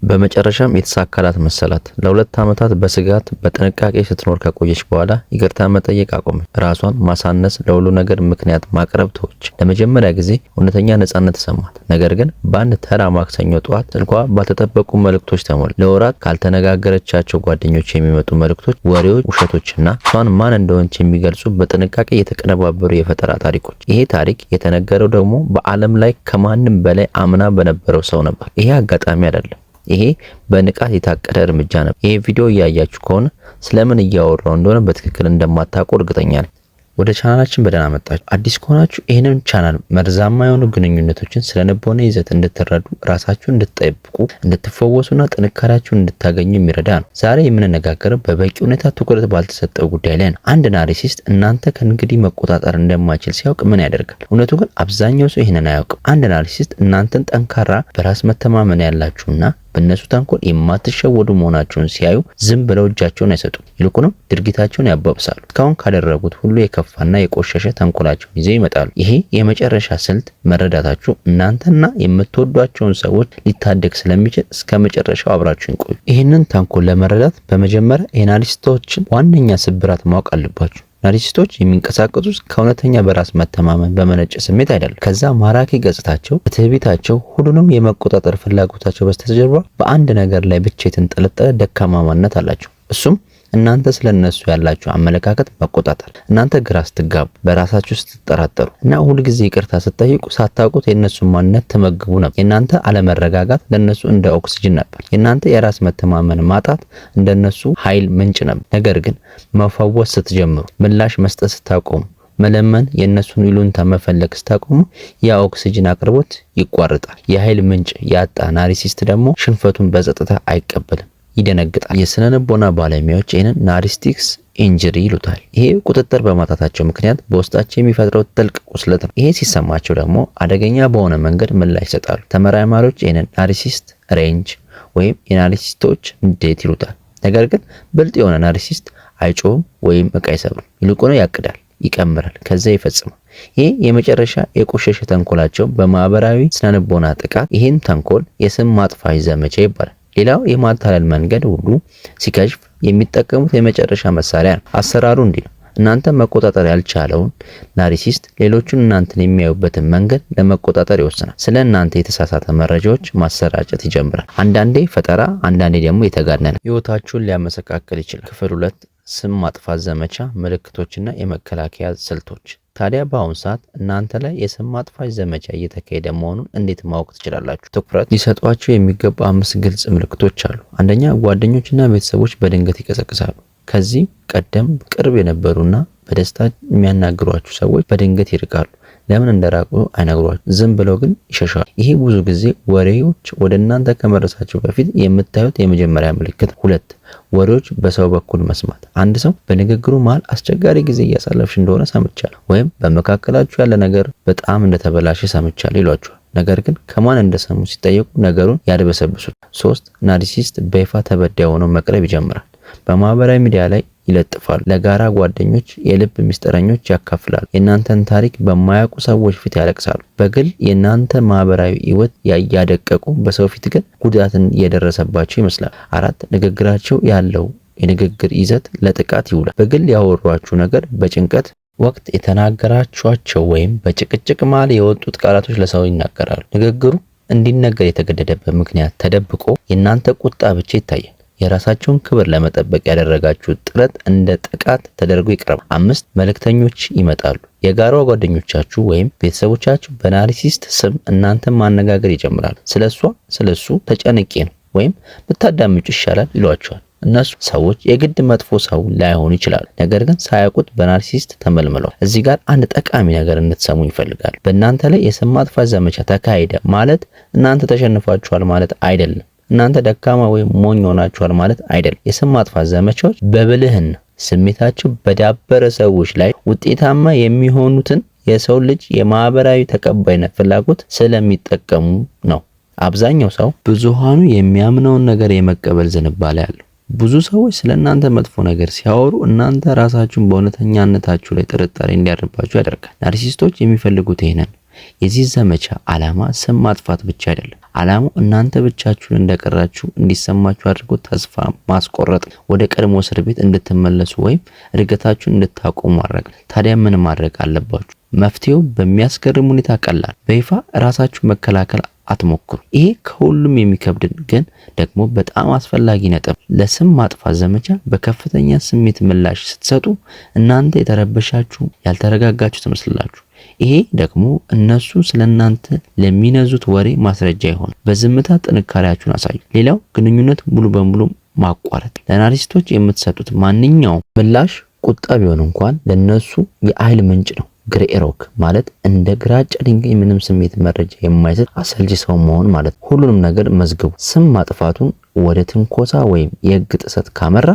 በመጨረሻም የተሳካላት መሰላት። ለ2 ዓመታት በስጋት በጥንቃቄ ስትኖር ከቆየች በኋላ ይቅርታ መጠየቅ አቆመች። ራሷን ማሳነስ፣ ለሁሉ ነገር ምክንያት ማቅረብ ተወች። ለመጀመሪያ ጊዜ እውነተኛ ነጻነት ተሰማት። ነገር ግን በአንድ ተራ ማክሰኞ ጠዋት ስልኳ ባልተጠበቁ መልእክቶች ተሞላ። ለወራት ካልተነጋገረቻቸው ጓደኞች የሚመጡ መልእክቶች፣ ወሬዎች፣ ውሸቶችና እሷን ማን እንደሆነች የሚገልጹ በጥንቃቄ የተቀነባበሩ የፈጠራ ታሪኮች። ይሄ ታሪክ የተነገረው ደግሞ በዓለም ላይ ከማንም በላይ አምና በነበረው ሰው ነበር። ይሄ አጋጣሚ አይደለም። ይሄ በንቃት የታቀደ እርምጃ ነበር። ይሄ ቪዲዮ እያያችሁ ከሆነ ስለምን እያወራው እንደሆነ በትክክል እንደማታውቁ እርግጠኛ ነኝ። ወደ ቻናላችን በደህና መጣችሁ። አዲስ ከሆናችሁ ይህንን ቻናል መርዛማ የሆኑ ግንኙነቶችን ስነልቦና ይዘት እንድትረዱ፣ ራሳችሁን እንድትጠብቁ፣ እንድትፈወሱና ጥንካሬያችሁን እንድታገኙ የሚረዳ ነው። ዛሬ የምንነጋገረው በበቂ ሁኔታ ትኩረት ባልተሰጠው ጉዳይ ላይ ነው። አንድ narcissist እናንተ ከእንግዲህ መቆጣጠር እንደማይችል ሲያውቅ ምን ያደርጋል? እውነቱ ግን አብዛኛው ሰው ይህንን አያውቅም። አንድ narcissist እናንተን ጠንካራ፣ በራስ መተማመን ያላችሁና በእነሱ ተንኮል የማትሸወዱ መሆናቸውን ሲያዩ ዝም ብለው እጃቸውን አይሰጡም። ይልቁንም ድርጊታቸውን ያባብሳሉ። እስካሁን ካደረጉት ሁሉ የከፋና የቆሸሸ ተንኮላቸውን ይዘው ይመጣሉ። ይሄ የመጨረሻ ስልት መረዳታችሁ እናንተና የምትወዷቸውን ሰዎች ሊታደግ ስለሚችል እስከ መጨረሻው አብራችሁን ቆዩ። ይህንን ተንኮል ለመረዳት በመጀመሪያ የ narcissist ኦችን ዋነኛ ስብራት ማወቅ አለባችሁ። Narcissist ኦች የሚንቀሳቀሱት ከእውነተኛ በራስ መተማመን በመነጨ ስሜት አይደለም። ከዛ ማራኪ ገጽታቸው፣ በትዕቢታቸው፣ ሁሉንም የመቆጣጠር ፍላጎታቸው በስተጀርባ በአንድ ነገር ላይ ብቻ የተንጠለጠለ ደካማ ማንነት አላቸው። እሱም እናንተ ስለ እነሱ ያላችሁ አመለካከት መቆጣጠር። እናንተ ግራ ስትጋቡ፣ በራሳችሁ ስትጠራጠሩ እና ሁልጊዜ ይቅርታ ስትጠይቁ ሳታውቁት የእነሱን ማንነት ትመግቡ ነበር። የእናንተ አለመረጋጋት ለእነሱ እንደ ኦክስጅን ነበር። የእናንተ የራስ መተማመን ማጣት እንደነሱ ኃይል ምንጭ ነበር። ነገር ግን መፈወስ ስትጀምሩ፣ ምላሽ መስጠት ስታቆሙ፣ መለመን፣ የእነሱን ይሉኝታ መፈለግ ስታቆሙ ያ ኦክስጅን አቅርቦት ይቋረጣል። የኃይል ምንጭ ያጣ narcissist ደግሞ ሽንፈቱን በጸጥታ አይቀበልም፣ ይደነግጣል። የስነ ልቦና ባለሙያዎች ይህንን narcissistic injury ይሉታል። ይሄ ቁጥጥር በማጣታቸው ምክንያት በውስጣቸው የሚፈጥረው ጥልቅ ቁስለት ነው። ይሄ ሲሰማቸው ደግሞ አደገኛ በሆነ መንገድ ምላሽ ይሰጣሉ። ተመራማሪዎች ይህንን narcissist rage ወይም የ narcissist ኦች ንዴት ይሉታል። ነገር ግን ብልጥ የሆነ narcissist አይጮህም ወይም እቃ አይሰብርም። ይልቁኑ ያቅዳል፣ ይቀምራል፣ ከዚያ ይፈጽማል። ይህ የመጨረሻ የቆሸሸ ተንኮላቸው በማህበራዊ ስነልቦና ጥቃት። ይህን ተንኮል የስም ማጥፋት ዘመቻ ይባላል። ሌላው የማታለል መንገድ ሁሉ ሲከሽፍ የሚጠቀሙት የመጨረሻ መሳሪያ ነው። አሰራሩ እንዲህ ነው። እናንተ መቆጣጠር ያልቻለውን narcissist ሌሎቹን እናንተን የሚያዩበትን መንገድ ለመቆጣጠር ይወስናል። ስለ እናንተ የተሳሳተ መረጃዎች ማሰራጨት ይጀምራል። አንዳንዴ ፈጠራ፣ አንዳንዴ ደግሞ የተጋነነ ህይወታችሁን ሊያመሰቃቅል ይችላል። ክፍል 2፦ ስም ማጥፋት ዘመቻ ምልክቶችና የመከላከያ ስልቶች። ታዲያ በአሁኑ ሰዓት እናንተ ላይ የስም ማጥፋት ዘመቻ እየተካሄደ መሆኑን እንዴት ማወቅ ትችላላችሁ? ትኩረት ሊሰጧቸው የሚገቡ አምስት ግልጽ ምልክቶች አሉ። አንደኛ፣ ጓደኞችና ቤተሰቦች በድንገት ይቀዘቅዛሉ። ከዚህ ቀደም ቅርብ የነበሩና በደስታ የሚያናግሯችሁ ሰዎች በድንገት ይርቃሉ። ለምን እንደራቁ አይነግሯችሁ፣ ዝም ብለው ግን ይሸሻሉ። ይሄ ብዙ ጊዜ ወሬዎች ወደ እናንተ ከመድረሳቸው በፊት የምታዩት የመጀመሪያ ምልክት። ሁለት፣ ወሬዎች በሰው በኩል መስማት። አንድ ሰው በንግግሩ መሃል አስቸጋሪ ጊዜ እያሳለፍሽ እንደሆነ ሰምቻለሁ ወይም በመካከላችሁ ያለ ነገር በጣም እንደተበላሸ ሰምቻለሁ ይሏችኋል። ነገር ግን ከማን እንደሰሙ ሲጠየቁ ነገሩን ያድበሰብሱት። ሶስት፣ narcissist በይፋ ተበዳይ ሆኖ መቅረብ ይጀምራል። በማህበራዊ ሚዲያ ላይ ይለጥፋሉ። ለጋራ ጓደኞች የልብ ምስጢረኞች ያካፍላሉ። የእናንተን ታሪክ በማያውቁ ሰዎች ፊት ያለቅሳሉ። በግል የእናንተ ማህበራዊ ህይወት ያደቀቁ፣ በሰው ፊት ግን ጉዳትን እየደረሰባቸው ይመስላል። አራት፣ ንግግራቸው ያለው የንግግር ይዘት ለጥቃት ይውላል። በግል ያወሯችሁ ነገር፣ በጭንቀት ወቅት የተናገራችኋቸው ወይም በጭቅጭቅ መሃል የወጡት ቃላቶች ለሰው ይናገራሉ። ንግግሩ እንዲነገር የተገደደበት ምክንያት ተደብቆ የእናንተ ቁጣ ብቻ ይታያል። የራሳቸውን ክብር ለመጠበቅ ያደረጋችሁት ጥረት እንደ ጥቃት ተደርጎ ይቀርባል። አምስት፣ መልእክተኞች ይመጣሉ። የጋራ ጓደኞቻችሁ ወይም ቤተሰቦቻችሁ በ narcissist ስም እናንተን ማነጋገር ይጀምራሉ። ስለ እሷ፣ ስለ እሱ ተጨንቄ ነው ወይም ብታዳምጩ ይሻላል ይሏቸዋል። እነሱ ሰዎች የግድ መጥፎ ሰው ላይሆኑ ይችላሉ፣ ነገር ግን ሳያውቁት በ narcissist ተመልምለዋል። እዚህ ጋር አንድ ጠቃሚ ነገር እንድትሰሙ ይፈልጋሉ። በእናንተ ላይ የስም ማጥፋት ዘመቻ ተካሄደ ማለት እናንተ ተሸንፋችኋል ማለት አይደለም። እናንተ ደካማ ወይም ሞኝ ሆናችኋል ማለት አይደለም። የስም ማጥፋት ዘመቻዎች በብልህና ስሜታቸው በዳበረ ሰዎች ላይ ውጤታማ የሚሆኑትን የሰው ልጅ የማህበራዊ ተቀባይነት ፍላጎት ስለሚጠቀሙ ነው። አብዛኛው ሰው ብዙሃኑ የሚያምነውን ነገር የመቀበል ዝንባሌ አለው። ብዙ ሰዎች ስለ እናንተ መጥፎ ነገር ሲያወሩ እናንተ ራሳችሁን በእውነተኛነታችሁ ላይ ጥርጣሬ እንዲያድርባችሁ ያደርጋል። Narcissist ኦች የሚፈልጉት ይሄንን ነው። የዚህ ዘመቻ ዓላማ ስም ማጥፋት ብቻ አይደለም። ዓላማው እናንተ ብቻችሁን እንደቀራችሁ እንዲሰማችሁ አድርጎ ተስፋ ማስቆረጥ፣ ወደ ቀድሞ እስር ቤት እንድትመለሱ ወይም እድገታችሁን እንድታቆሙ ማድረግ። ታዲያ ምን ማድረግ አለባችሁ? መፍትሄው በሚያስገርም ሁኔታ ቀላል። በይፋ ራሳችሁ መከላከል አትሞክሩ። ይሄ ከሁሉም የሚከብድን ግን ደግሞ በጣም አስፈላጊ ነጥብ። ለስም ማጥፋት ዘመቻ በከፍተኛ ስሜት ምላሽ ስትሰጡ እናንተ የተረበሻችሁ፣ ያልተረጋጋችሁ ትመስላላችሁ። ይሄ ደግሞ እነሱ ስለ እናንተ ለሚነዙት ወሬ ማስረጃ ይሆናል። በዝምታ ጥንካሬያችሁን አሳዩ። ሌላው ግንኙነት ሙሉ በሙሉ ማቋረጥ። ለ narcissist ኦች የምትሰጡት ማንኛውም ምላሽ ቁጣ ቢሆን እንኳን ለነሱ የኃይል ምንጭ ነው። Grey rock ማለት እንደ ግራጫ ድንጋይ ምንም ስሜት መረጃ የማይሰጥ አሰልቺ ሰው መሆን ማለት ነው። ሁሉንም ነገር መዝግቡ። ስም ማጥፋቱን ወደ ትንኮሳ ወይም የህግ ጥሰት ካመራ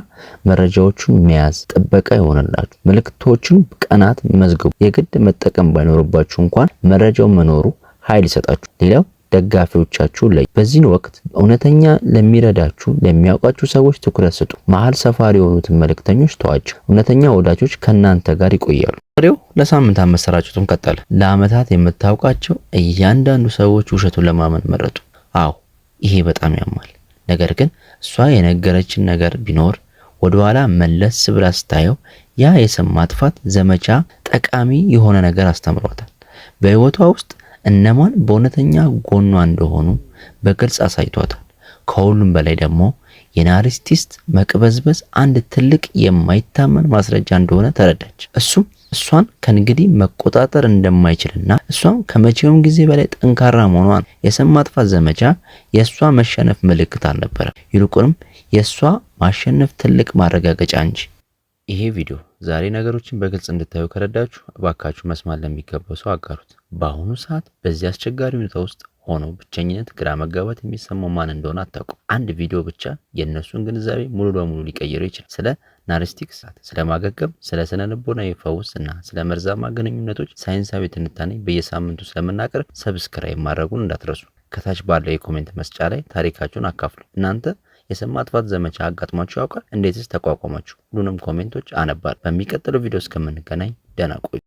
መረጃዎቹን መያዝ ጥበቃ ይሆንላችሁ። ምልክቶችን ቀናት መዝግቡ። የግድ መጠቀም ባይኖርባችሁ እንኳን መረጃው መኖሩ ኃይል ይሰጣችሁ። ሌላው ደጋፊዎቻችሁ ላይ በዚህን ወቅት እውነተኛ ለሚረዳችሁ ለሚያውቃችሁ ሰዎች ትኩረት ስጡ። መሀል ሰፋሪ የሆኑትን መልእክተኞች ተዋቸው። እውነተኛ ወዳጆች ከእናንተ ጋር ይቆያሉ። ወሬው ለሳምንታት መሰራጨቱን ቀጠለ። ለአመታት የምታውቃቸው እያንዳንዱ ሰዎች ውሸቱን ለማመን መረጡ። አዎ፣ ይሄ በጣም ያማል። ነገር ግን እሷ የነገረችን ነገር ቢኖር ወደኋላ መለስ ብላ ስታየው ያ የስም ማጥፋት ዘመቻ ጠቃሚ የሆነ ነገር አስተምሯታል። በህይወቷ ውስጥ እነማን በእውነተኛ ጎኗ እንደሆኑ በግልጽ አሳይቷታል። ከሁሉም በላይ ደግሞ የ narcissist መቅበዝበዝ አንድ ትልቅ የማይታመን ማስረጃ እንደሆነ ተረዳች። እሱም እሷን ከእንግዲህ መቆጣጠር እንደማይችልና እሷም ከመቼውም ጊዜ በላይ ጠንካራ መሆኗን። የስም ማጥፋት ዘመቻ የእሷ መሸነፍ ምልክት አልነበረም፣ ይልቁንም የእሷ ማሸነፍ ትልቅ ማረጋገጫ እንጂ። ይሄ ቪዲዮ ዛሬ ነገሮችን በግልጽ እንድታዩ ከረዳችሁ እባካችሁ መስማት ለሚገባው ሰው አጋሩት። በአሁኑ ሰዓት በዚህ አስቸጋሪ ሁኔታ ውስጥ ሆኖ ብቸኝነት፣ ግራ መጋባት የሚሰማው ማን እንደሆነ አታውቁም። አንድ ቪዲዮ ብቻ የእነሱን ግንዛቤ ሙሉ በሙሉ ሊቀይረው ይችላል። ስለ narcissistic፣ ስለ ማገገም፣ ስለ ስነ ልቦናዊ ፈውስ እና ስለ መርዛማ ግንኙነቶች ሳይንሳዊ ትንታኔ በየሳምንቱ ስለምናቀርብ subscribe ማድረጉን እንዳትረሱ። ከታች ባለው የ comment መስጫ ላይ ታሪካችሁን አካፍሉ። እናንተ የስም ማጥፋት ዘመቻ አጋጥሟችሁ ያውቃል? እንዴትስ ተቋቋማችሁ? ሁሉንም comment ኦች አነባለሁ። በሚቀጥለው ቪዲዮ እስከምንገናኝ ደህና ቆዩ።